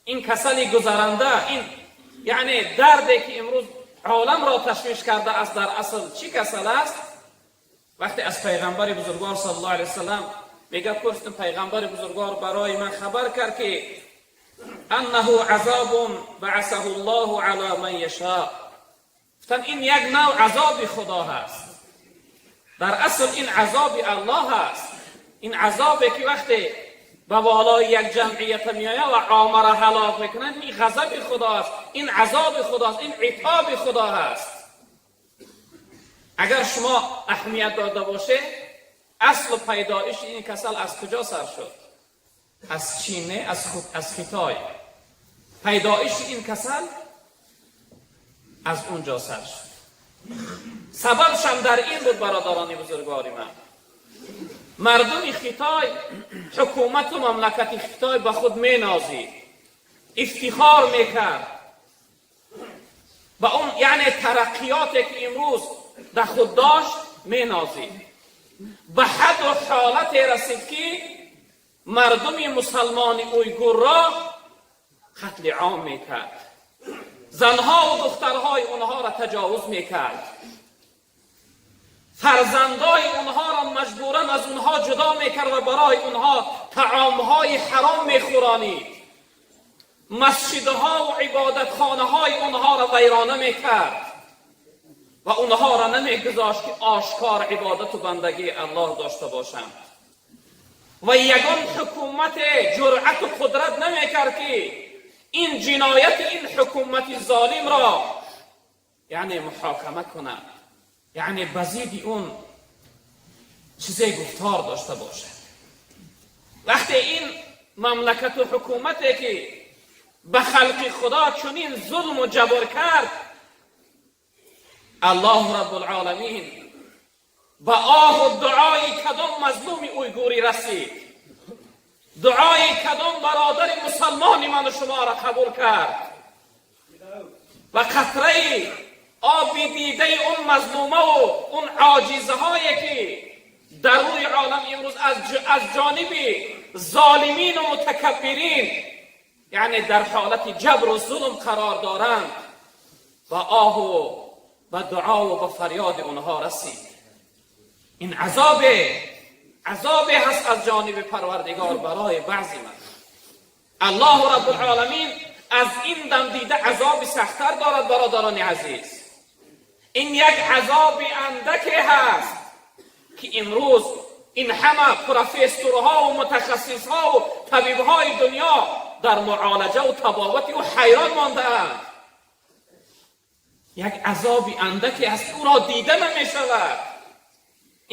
Ин касали гузаранда, ин яъне дарде ки имрӯз оламро ташвиш карда аст, дар асл чӣ касал аст? Вақте аз пайғамбари бузургвор саллаллоҳу алайҳи васаллам мегӯяд, пурсидам, пайғамбари бузургвор барои ман хабар кард, ки аннаҳу азобун баасаҳу ллоҳу ала ман яшо. Гуфтанд, ин як нав азоби Худо ҳаст. Дар асл ин азоби Аллоҳ аст. Ин азобе ки вақте ба болои як ҷамъията меояд ва омара ҳалок мекунад, ин ғазаби Худо аст, ин азоби Худост, ин итоби Худо ҳаст. Агар шумо аҳамият дода бошед, аслу пайдоиши ин касал аз куҷо сар шуд? Аз Чин не, аз Хитой. Пайдоиши ин касал аз он ҷо сар шуд. Сабабшам дар ин буд, бародарони бузургвори ман, мардуми Хитой, ҳукумату мамлакати Хитой ба худ менозид, ифтихор мекард ба он, яъне тараққиёте ки имрӯз дар худ дошт, менозид. Ба ҳадду ҳолате расид, ки мардуми мусалмони уйгурро қатли ом мекард, занҳову духтарҳои онҳоро таҷовуз мекард, фарзандои онҳоро маҷбуран аз онҳо ҷудо мекард ва барои онҳо таомҳои ҳаром мехӯронид, масҷидҳову ибодатхонаҳои онҳоро вайрона мекард ва онҳоро намегузошт, ки ошкор ибодату бандагии Аллоҳ дошта бошанд. Ва ягон ҳукумате ҷуръату қудрат намекард, ки ин ҷинояти ин ҳукумати золимро яъне муҳокама кунад, яъне ба зидди он чизе гуфтор дошта бошад. Вақте ин мамлакату ҳукумате ки ба халқи Худо чунин зулму ҷабр кард, Аллоҳу Раббулоламин ба оҳу дуои кадом мазлуми уйгурӣ расид, дуои кадом бародари мусалмони ману шуморо қабул кард ва қатраи оби дидаи он мазлумаву он оҷизаҳое ки дар рӯи олам имрӯз аз ҷониби золимину мутакаббирин, яъне дар ҳолати ҷабру зулм қарор доранд, ба оҳу ба дуову ба фарёди онҳо расид. Ин азобе ҳаст аз ҷониби Парвардигор барои баъзи ман. Аллоҳу Раббулоламин аз ин дам дида азоби сахттар дорад. Бародарони азиз, ин як азоби андаке ҳаст, ки имрӯз ин ҳама профессорҳову мутахассисҳову табибҳои дунё дар муолаҷаву табобати ӯ ҳайрон мондаанд. Як азоби андаке ҳаст, ӯро дида намешавад.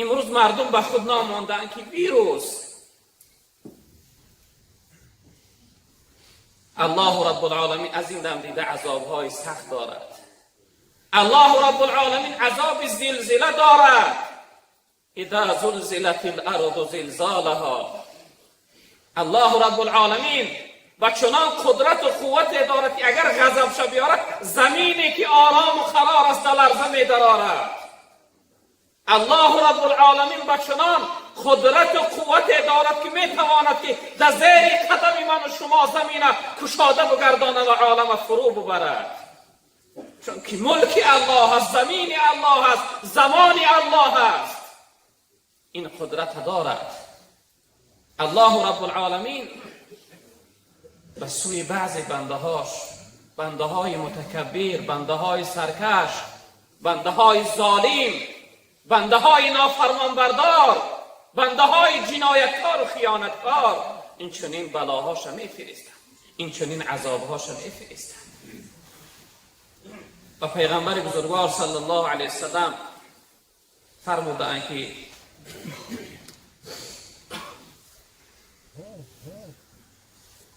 Имрӯз мардум ба худ номондаанд, ки вирус. Аллоҳу Раббулоламин аз ин дам дида азобҳои сахт дорад. Аллоҳу Раббулоламин азоби зилзила дорад. Иза зулзилат ларду зилзолаҳо. Аллоҳу Раббулоламин ба чунон қудрату қуввате дорад, ки агар ғазабша биёрад, замине ки орому қарор аст, да ларза медарорад. Аллоҳу Раббулоламин ба чунон қудрату қуввате дорад, ки метавонад, ки дар зери қадами ману шумо замина кушода бугардонад ва олама фурӯ бубарад, чунки мулки Аллоҳ аст, замини Аллоҳ аст, замони Аллоҳ аст. Ин қудрата дорад. Аллоҳу Раббулоламин ба сӯи баъзе бандаҳош, бандаҳои мутакаббир, бандаҳои саркаш, бандаҳои золим, бандаҳои нофармонбардор, бандаҳои ҷинояткору хиёнаткор ин чунин балоҳоша мефиристад, ин чунин азобҳоша мефиристад. Ва пайғамбари бузургвор саллаллоҳу алайҳи васаллам фармудаанд, ки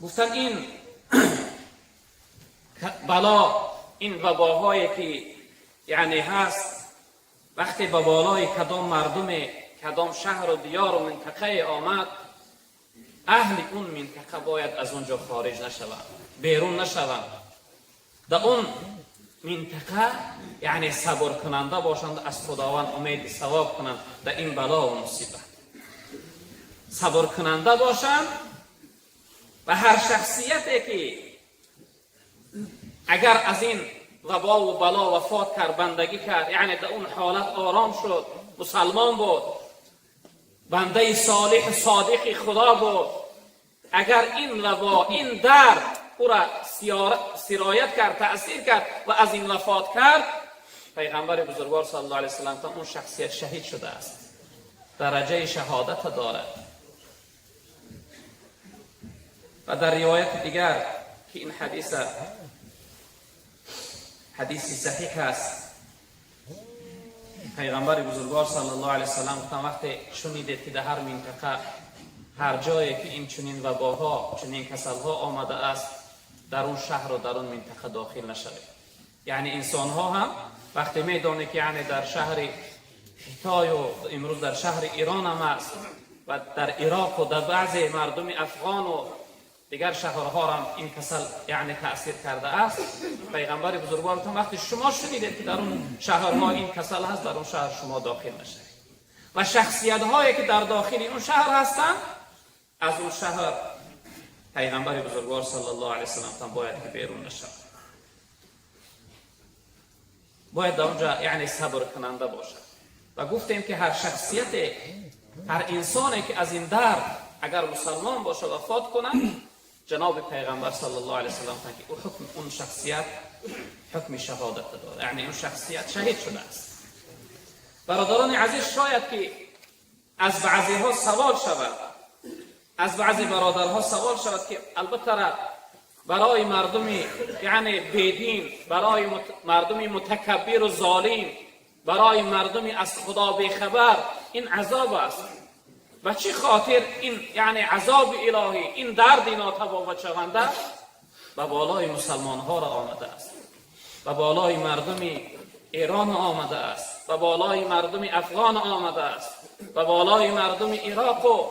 гуфтанд, ин бало, ин вабоҳое ки яъне ҳаст, вақте ба болои кадом мардуме, кадом шаҳру диёру минтақае омад, аҳли он минтақа бояд аз он ҷо хориҷ нашаванд, берун нашаванд, дар он минтақа яъне сабркунанда бошанд, аз Худованд умеди савоб кунанд. Дар ин балову мусибат сабркунанда бошанд ва ҳар шахсияте ки اگر از این وبا و بلا وفات کرد، بندگی کرد، یعنی در اون حالت آرام شد، مسلمان بود، بنده صالح صادق خدا بود، اگر این وبا، این درد او را سرایت کرد، تأثیر کرد و از این وفات کرد، پیغمبر بزرگوار صلی الله علیه وسلم اون شخصیت شهید شده است، درجه شهادت دارد. و در روایت دیگر که این حدیث حدیثی صحیح است، پیغمبر بزرگوار صلی الله علیه وسلم گفتن وقتی شنیدید که در هر منطقه، هر جایی که این چنین وباها، چنین کسلها آمده است، در اون شهر و در اون منطقه داخل نشوید. یعنی انسان ها هم وقتی میدانه که یعنی در شهر خیتای و امروز در شهر ایران هم است و در عراق و در بعضی مردم افغان و دیگر شهرها هم این کسل یعنی تأثیر کرده است، پیغمبر بزرگوار وقتی شما شنیدید که در اون شهرها این کسل هست، در اون شهر شما داخل نشوید. و شخصیت هایی که در داخل اون شهر هستند، از اون شهر پیغمبر بزرگوار صلی الله علیه وسلم باید که بیرون نشود، باید در اونجا یعنی صبر کننده باشد. و گفتیم که هر شخصیت، هر انسانی که از این درد اگر مسلمان باشه وفات کنه، جناب پیغمبر صلی الله علیه وسلم که او حکم اون شخصیت حکم شهادت داره، یعنی اون شخصیت شهید شده است. برادران عزیز، شاید که از بعضی ها سوال شود، از بعضی برادرها سوال شود که البته برای مردم یعنی بیدین، برای مردم متکبر و ظالم، برای مردم از خدا بیخبر این عذاب است. و چه خاطر این یعنی عذاب الهی، این درد ناتباوت شونده به بالای مسلمان ها را آمده است، به بالای مردم ایران آمده است، به بالای مردم افغان آمده است، به بالای مردم عراق و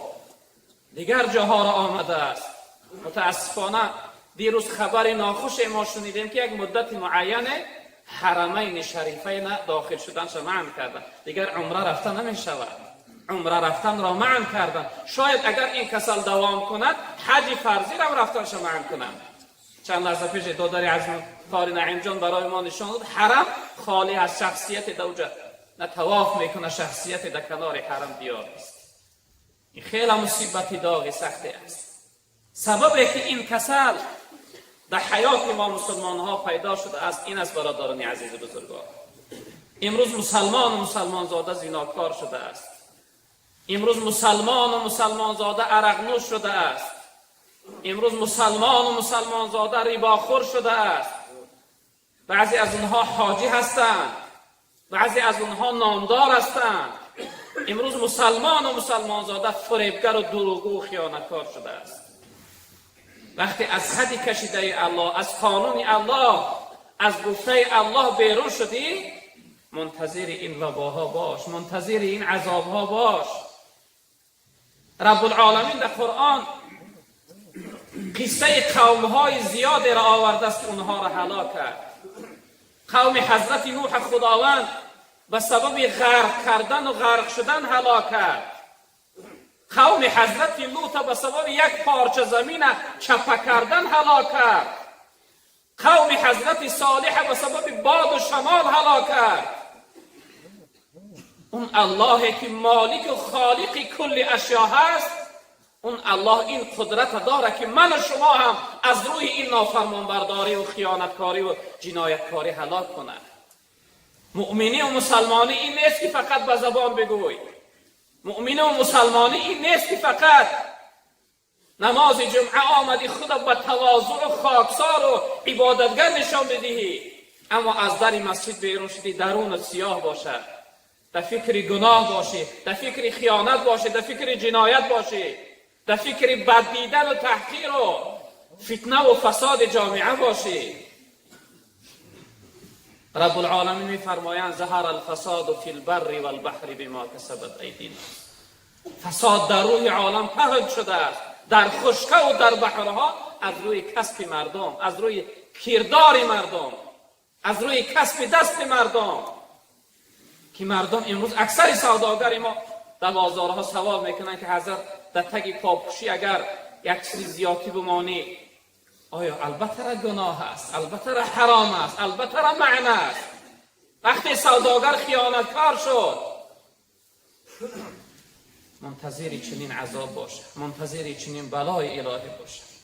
دیگر جاها را آمده است. متاسفانه دیروز خبر ناخوش ما شنیدیم که یک مدت معین حرمین شریفین داخل شدن منع کردن، دیگر عمره رفتن نمی شود، عمره رفتن را منع کردن. شاید اگر این کسل دوام کند، حج فرضی را رفتنش منع کنند. چند لحظه پیش دادر عزیز قاری نعیم جان برای ما نشان داد حرم خالی از شخصیت دوجه، نه طواف میکنه شخصیت در کنار حرم دیار است. این خیلی مصیبت داغ سختی است. سبب که این کسل در حیات ما مسلمان ها پیدا شده است این است. برادران عزیز بزرگوار، امروز مسلمان و مسلمان زاده زیناکار شده است. امروز مسلمان و مسلمان زاده عرق نوش شده است. امروز مسلمان و مسلمان زاده رباخور شده است. بعضی از اونها حاجی هستند، بعضی از اونها نامدار هستند. امروز مسلمان و مسلمان زاده فریبگر و دروغگو و خیانتکار شده است. وقتی از حد کشیده الله، از قانون الله، از گفته الله بیرون شدی، منتظر این وباها باش، منتظر این عذابها باش. رب العالمین در قرآن قصه قومهای زیادی را آورده است که اونها را هلاک کرد. قوم حضرت نوح خداوند به سبب غرق کردن و غرق شدن هلاک کرد. قوم حضرت لوط به سبب یک پارچه زمین چپه کردن هلاک کرد. قوم حضرت صالح به سبب باد و شمال هلاک کرد. اون الله که مالک و خالق کل اشیا هست، اون الله این قدرت داره که من و شما هم از روی این نافرمانبرداری و خیانتکاری و جنایتکاری هلاک کنه. مؤمنی و مسلمانی این نیست که فقط به زبان بگوی. مؤمن و مسلمانی این نیست که فقط نماز جمعه آمدی خود به تواضع و خاکسار و عبادتگر نشان بدهی، اما از در مسجد بیرون شدی درونت سیاه باشد، در فکر گناه باشی، در فکر خیانت باشی، در فکر جنایت باشی، در فکر بد دیدن و تحقیر و فتنه و فساد جامعه باشی. رب العالمین میفرمایند ظهر الفساد فی البر والبحر بما کسبت ایدی الناس. فساد در روی عالم پهن شده است، در خشکه و در بحرها، از روی کسب مردم، از روی کردار مردم، از روی کسب دست مردم. که مردم امروز اکثر سوداگر ما در بازارها سوال میکنن که حضرت، در تگ پاپوشی اگر یک چیز زیادی بمانی Оё албатта гуноҳ аст, албатта ҳаром аст, албатта маъна аст. Вақте савдогар хиёнаткор шуд, мунтазири чунин азоб бошад, мунтазири чунин балои илоҳӣ бошад.